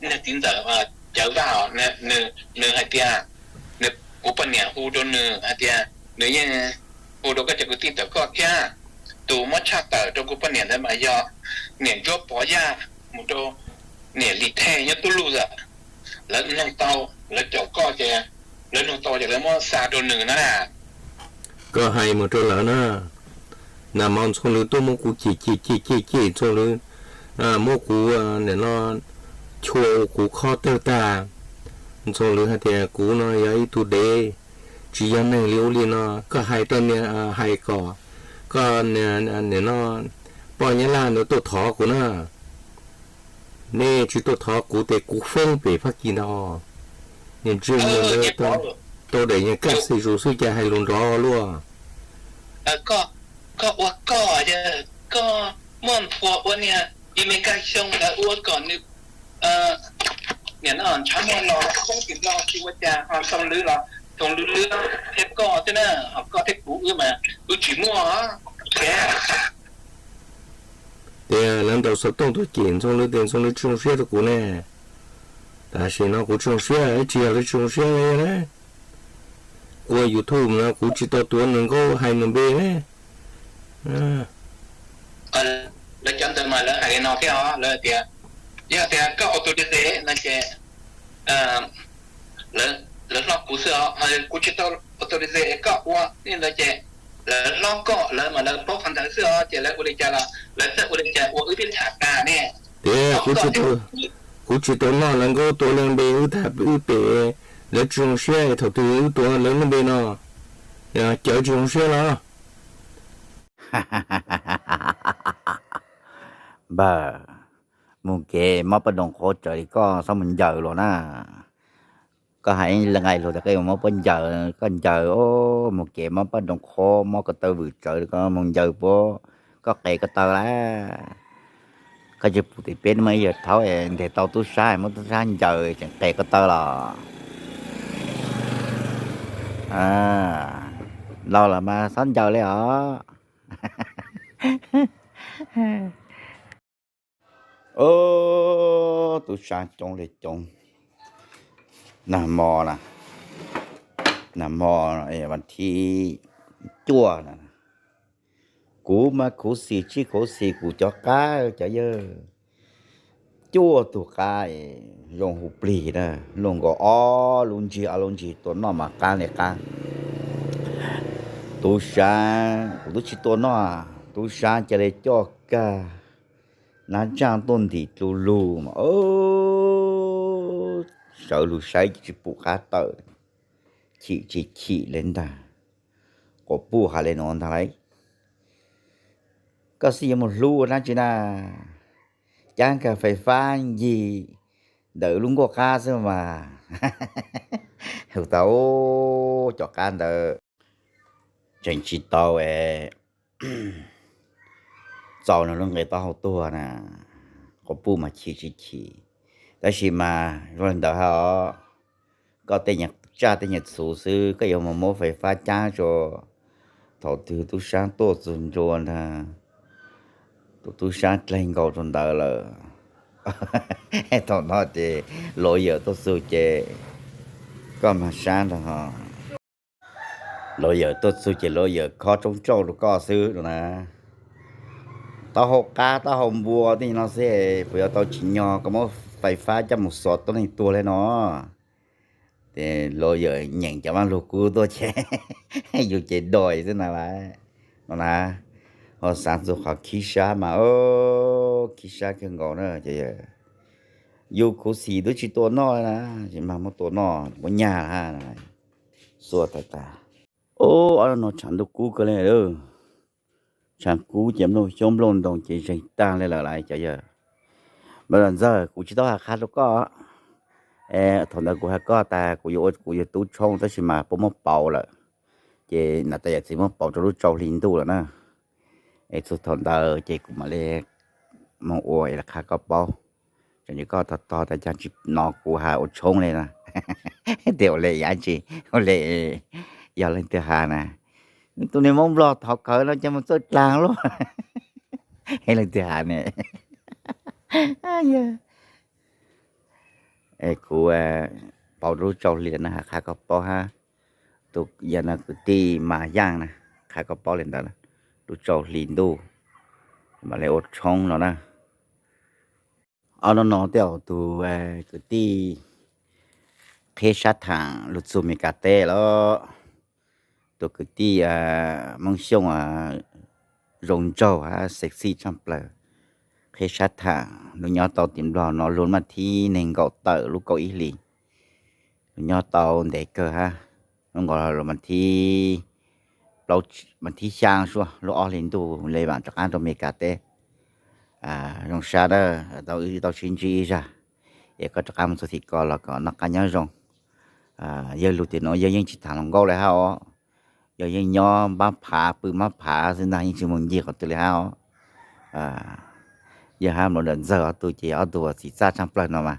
niag txiv ntxawm Cawv Vaj os, nws hais tias, nws, kuv poj niam hu rau nws hais tias nws yeej hu rau koj cov kwv tij tawm koj thiab, tus muab tshaj tawm rau kuv poj niam ntawd mas yog niam Ntsuab Pov Yaj mus rau niam Lis Thej nyob Tub Luj Zam. Lawv nug tau, lawv caum koj ces lawv nug tau ces lawv muab xa rau nws na. Koj hais mus rau lawv na. Nag hmo Ntxoov Lwm tuaj muab kuv cem cem cem cem cem, Ntxoov Lwm muab kuv nim no chua ua kuv khob tawg tag. Ntxoov Lwm hais tias kuv no yog ib tug dev, tsis yog neeg li ub li no. Koj hais rau niag, hais kom koj nim no poj Nyab Laj ntawd tuaj thov kuv na. Nej tsis tuaj thov kuv ces kuv foob pem Fab Kis ntag. Niag ntsej muag ntawd tau daim nyuag kaj xi zus xwb cas hais lus nrov luaj. Koj ua koj, koj muaj nphuas ua niag i me kaj xyoo ntawd ua kom nws nim no ntshav muag los poob tim no tsis ua cas, ho Ntxoov Lwm los Ntxoov Lwm lwb thiab koj xwb na, ho koj thiab kuv wb mas wb tsis muaj. Tias lawv ntaus xov tooj tuaj cem Ntxoov Lwm ces Ntxoov Lwm tsis zoo siab rau kuv ne. Tam sim no kuv tsis zoo siab, tsis yog lawv tsis zoo siab na. Kuv YouTube no kuv tsis tau tuav nws nkauj hais nws npe ne. Lawv cov ntawd mas lawv hais li no thiab os, lawv tias, yog tias koj authority no ces lawv hlob kuv xwb os, kuv tsis tau authority koj ua li ntawd ces lawv hlob koj, lawv mas lawv paub qhov ntawd xwb os, ces lawv ua li cas los lawv txawj ua li cas ua wb thiaj tham tas ne. Tias kuv tsis tau noj lawv nkauj tuav lawv npe wb tham wb pem, lawv tsis zoo siab thaum twg wb tuav lawv lub npe no, cawv tsis zoo siab los. Npawg, mus kev mob poj doos qhuav tsawv li koj txhob mus ncaws luag na. Koj hais ib nqe luag tias koj yuav mob pob ncaws, koj ncaws, mus kev mob poj doos qhuav mob ko taw vwm tsawv li koj mus ncaws puab, koj qes ko taw lawm. Koj tsis pum tias peb muaj ib yawg thaud ntes tau tub sab, muab tub sab ncaws tseem qes ko taw los. Laus los mas txhob ncaws li os. Tub sab coob li coob. Nag hmo na, nag hmo vas thib cuaj na, kuv mas khuv xim tsis khuv xim kuv cov qab cov yawg, cuaj tug qab zoo hu plig na, luaj nkaus ob lub ntsig ob lub ntsig tua noj mas qab li qab. Tub sab kuv twb tsis tua noj, tub sab cia li coj kag nab tsaj tuaj ntim dlu lug mas sawv lug saib tsis pum qab tawm, chim tsis chim li ntag. Quas puj hais li no ntag lauj, koj xij yuav mus hlub ua dab tsi na, cab kag fais fab ncig ntawm lub nkuaj qab xwb mas. Hu tau cov qab ntawd tseem tsis tau txaus nws lub nqe taub hau tuag na, quas puj mas chim tsis chim. Tab sis mas zoo li ntawd hos, koj tej nyuag tsaj tej nyuag txhuv xwb koj yuav mus muab fais fab cab rau, thaum twg tub sab tuaj txug ntua ntag, tus tub sab dleg nkaus rau ntawd lawm. Thaum no ces lawv yawm tuaj txug ces koj mag sab ntag hos. Lawv yawm tuaj txug ces lawv yawm khob tsoob tsauj rau koj xwb no na. Taub hau qab taub hau npua tej no xwb puas yuav tau tsim nyog koj muab fais fab coj mus xov tuab neeg tuag li no. Ces lawv yawm nyeem cov vaj lug kub tuaj ces yus ces doj xwb na lauj. No na, ho xav txug qhov khib sab mas khib sab kawg nkaus na. Yus khuv xim twb tsis tua noj li na, tsis mag muab tua noj muab nyag na. Xuav tag tag. Ob no tshav ntuj kub kawg li. Tshav kub ces nplooj xyoob nplooj ntoo ces zeeg tag li lawm lauj cov yawg. Npawg Ntxawg, kuv tsis tau hais qha rau koj. Thaum ntawd kuv hais koj tas kuv yuav ua kuv yawg tub tshoob tab sis mas puab muab pauv lawm, ces niam tais yawm txiv muab pauv rau lub rau hli ntuj lawm na. Es txug thaum ntawd ces kuv mam li mus ua es qha koj paub. Tseem koj tog tog tas cas tsis hnov kuv hais ua tshoob li na. Tias ua li yam tsi, ua li yog leej twg hais na, tus niag Hmoob Nplog thov khawv no ces mus txawj dlaag luaj. Leej twg hais ne? Yog Kuv pauv rau lub tsau hli na, qha koj paub hab. Tus yog no kwv tij Mas Yaaj na, qha koj paub li ntawd, lub tsau hli ntuj mam li ua tshoob no na. Ob hnub no tej zaum tus kwv tij qheb sab tham lug txug Meskas teb lawm. Tus kwv tij Moob Xyooj zoo nraug hab sexy tshaaj plawg, qheb sab tham. Lug nyob tau tim Nplog no lug maj thib neeg nkaum tawm lub kaum ib hlis. Lug nyob tau ntev kawg hab, lub nkaus lug maj thib, maj thib xyaa suab lub ob hlis ntuj le vaam rov qaab rua Meskas teb. Zoo sab na, tau wb tau sib ntsib ib zag, es koj rov qaab moog txug tim ko los kom noj qab nyob zoo. Yawg lug tim nuav yawg yeej tsi tham hluas nkauj le hab os. Yawg yeej nyob mab phav pw mab phav xwb ntag, yeej tsi moog ncig qhov twg le hab os. Yawg hab Nplua Ntxawg ob tug ces ob tug txim txaj tshaaj plawg no mas.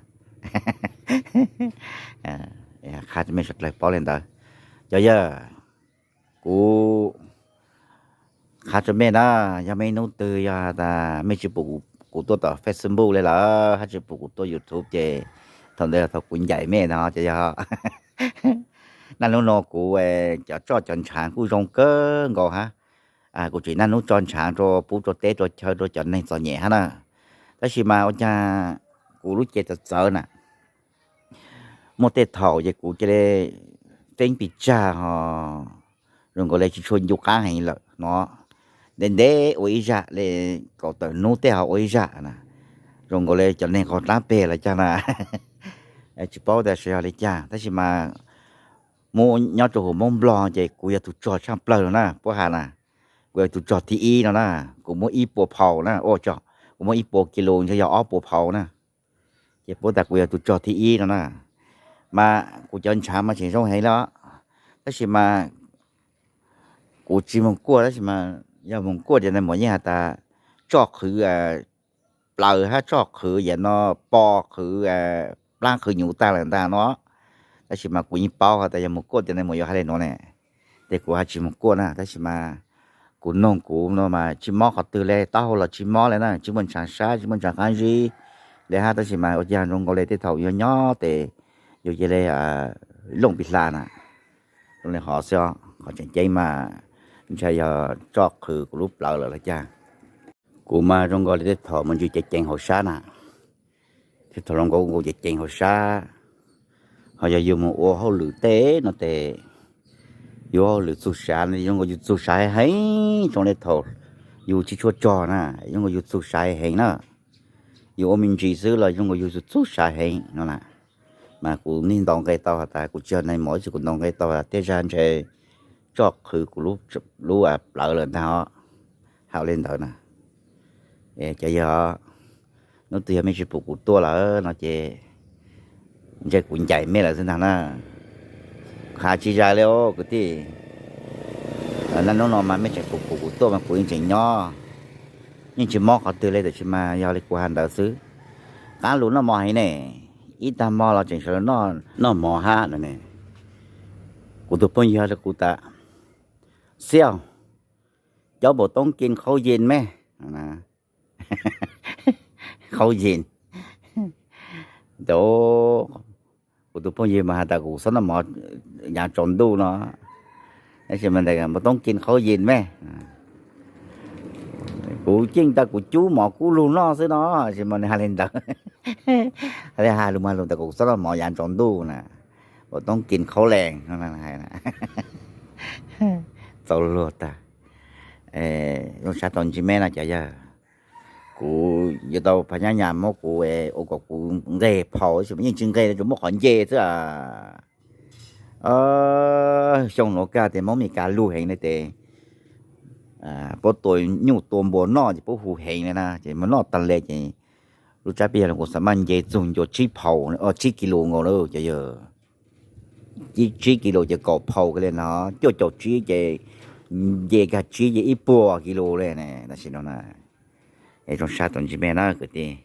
Qha rua mej suav dlawg paub le ntawd. Cov yawg, kuv qha rua mej na, yog mej ib hnub twg yog tas mej tsi pum kuv tuaj tom Facebook le lawm hab tsi pum kuv tuaj YouTube ces thaum ntawd thaum kuv ncaim mej no ces yog. Naj hnub no kuv cov tsoj cov ntshaav kuj zoo kawg nkaus hab. Kuv tseem naj hnub tso ntshaav rua pub rua teb rua chaw rua cov neeg txom nyem hab na. Tab sis mas ua caag kuv lub cev txawv txawv na, muaj tej thaum ces kuv ca le feeb pes tsawg ho zoo nkaus le tsi tshua ncu qaab heev lawm no. Ntev ntev ua ib zag le, kaum tawm hnub tej ho ua ib zag na, zoo nkaus le cov neeg qaug dlaab peg los caag na. Tsi paub tas yog le caag tab sis mas muab nyob rua huv Moob Nplog ces kuv yog tug tsog tshaaj plawg no na, puab has na, kuv yog tug tsog thib ib no na. Kuv muab ib puas phau na, kuv muab ib puas kis lus ntshe yog ob puas phau na. Ces puab tas kuv yog tug tsog thib ib no na. Mas kuv cov ntshaav mas tseem zoo heev le, tab sis mas kuv tsi moog kuaj, tab sis mas yog moog kuaj ces nais muam yeej has tas tsoj qhwv plawv hab tsoj qhwv yam no, po qhwv, plaab qhwv nyuv taag lawm ntag no. Tab sis mas kuv yeej paub has tas yog moog kuaj ces nais muam yuav has le nuav ne. Ces kuv has tsi moog kuaj na, tab sis mas kuv noog kuv no mas tsi mob qhov twg le, taub hau los tsi mob le na, tsi muaj ntshaav sab tsi muaj ntshaav qaab zib le hab. Tab sis mas ua caag zoo nkaus le tej thaum yog nyob tes yus cia le looj pim hla na. Zoo le hov xwb, qhov tseem ceeb mas ntshe yog tsoj qhwv kuv lub plawv lawm los caag. Kuv mas zoo nkaus le tej thaum mus ntsws ceev ceev hauv sab na, tej thaum zoo nkaus nkaus ceev ceev hauv sab. Ho yog yus mus ua hauj lwm tej no tes yus ua hauj lwm txug sav, zoo nkaus yus txug sav heev, zoo le thaum yus tsi tshua tsog na, zoo nkaus yus txug sav heev na. Yus ua me ntsis xwb los zoo nkaus yus txug sav heev no na. Mas kuv niag ntaus nqe tau has tas kuv tsi yog nais muam tab sis kuv ntaus nqe tau has tas tej zag ntshe tsoj qhwv kuv lub plawv lawm ntag os, has le ntawd na. Cov yawg, hnub twg yog mej tsi pum kuv tuaj lawm no ces ntshe kuv ncaim mej lawm xwb ntag na. Has tsi zais le os kwv tij, naj hnub no mas mej tseem pum kuv tuaj mas kuv yeej tseem nyob, yeej tsi mob qhov twg le, tab sis mas yog le kuv has ntawd xwb. Qaab lug noj mov heev ne, ib tag hmo los tseem sawv noj mov hab no ne. Kuv tus phooj ywg rau kuv tas, Xiauj, cov npaum toob kis khaub yees me, khaub yees, kuv tus phooj ywg mas has tas kuv xob noj mov yaav tsaus ntuj no, tab sis mas npaum toob kis khaub yees me. Kuv ceeb tas kuv cub mov kub lug noj xwb no, tab sis mas nws has le ntawd, has lug mas lug tas kuv xob noj mov yaav tsaus ntuj na, npaum toob kis khaub lees no. Txaus luag tag. Zoo sab tau ntsib meb no cov yawg. Kuv yuav tau phas nyab nyas muab kuv ua kom kuv nqeg phau, tab sis mas yeej tsis nqeg, tsuas muab qhov nce xwb. Xyoo nuav kag tes Moob Mes Kas lug heev le tes puab tua nyuj tua npua noj ces puab hu heev le na, ces muab noj taag le ces lub tsab peb yawg los kuv xaav maj nce txug ncua tsib phau, tsib kis lus nkaus lawm cov yawg. Tsib kis lus ces kaum phau kag le no, cuaj caum tsib ces nce kag tsib ces ib puas kis lus le ne. Tam sim no na, es zoo sab tau ntsib mej na kwv tij.